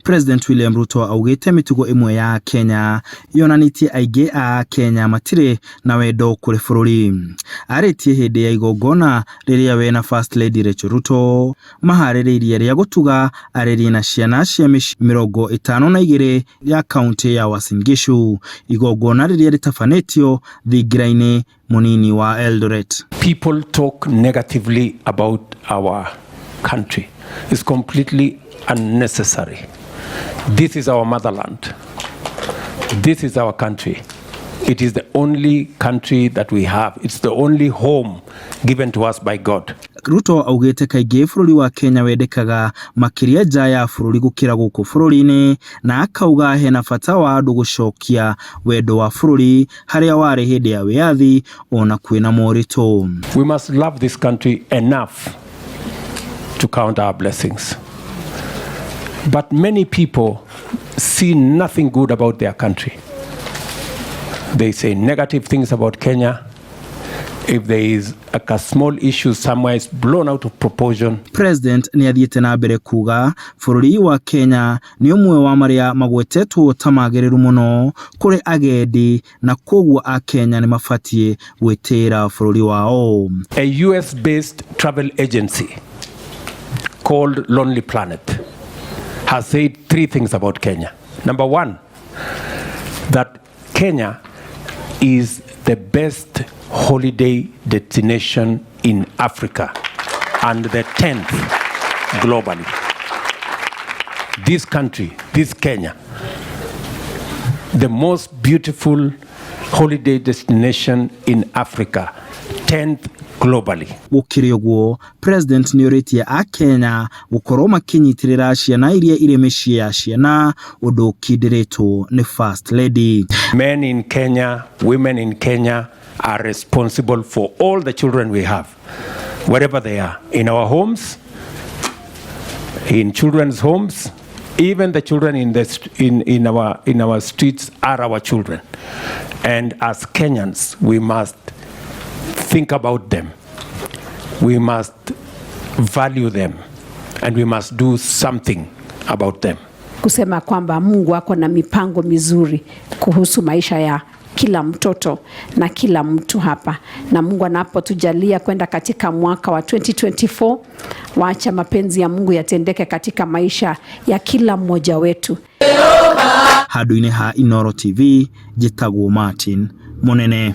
President William Ruto augĩte mĩtugo ĩmwe ya Kenya yonanĩtie aingĩ a Kenya matirĩ na wendo kũrĩ bũrũri. Arĩtie hĩndĩ ya igongona rĩrĩa we na First Lady Rachel Ruto maharĩrĩirie rĩa gũtuga areri na ciana cia mĩciĩ 52 ya kaunti ya Uasin Gishu, igongona rĩrĩa rĩtabanĩtio thingira-inĩ mũnini wa Eldoret. People talk negatively about our country. It's completely unnecessary. This is our motherland. This is our country. It is the only country that we have. It's the only home given to us by God. Ruto augĩte kaingĩ bũrũri wa Kenya wendekaga makĩria nja ya bũrũri gũkĩra gũkũ bũrũri-inĩ, na akauga hena bata wa andũ gũcokia wendo wa bũrũri harĩa warĩ hĩndĩ ya wĩyathi ona kwĩna moritũ. We must love this country enough to count our blessings. But many people see nothing good about their country. They say negative things about Kenya. If there is a small issue somewhere, it's blown out of proportion. President nĩ athiĩte na mbere kuga bũrũri wa Kenya nĩ ũmwe wa marĩa magwetetwo ta magĩrĩru mũno kũrĩ agendi, na koguo Akenya nĩ mabatiĩ gwĩtĩĩra bũrũri wao. A US-based travel agency called Lonely Planet has said three things about Kenya. Number one, that Kenya is the best holiday destination in Africa and the 10th globally. This country, this Kenya, the most beautiful holiday destination in Africa, 10th globally. Gũkĩrĩ ũguo, President nĩorĩtie Akenya gũkorwo makĩnyitĩrĩra ciana iria irĩ mĩciĩ ya ciana, ũndũ ũkindĩrĩtwo nĩ First Lady. Men in Kenya, women in Kenya are responsible for all the children we have, wherever they are, in our homes, in children's homes, even the children in, the, st- in our streets are our children. And as Kenyans, we must think about them. We must value them. And we must do something about them. Kusema kwamba Mungu ako na mipango mizuri kuhusu maisha ya kila mtoto na kila mtu hapa, na Mungu anapotujalia kwenda katika mwaka wa 2024, wacha mapenzi ya Mungu yatendeke katika maisha ya kila mmoja wetu. Handũ-inĩ ha Inooro TV, njĩtagwo Martin Mũnene.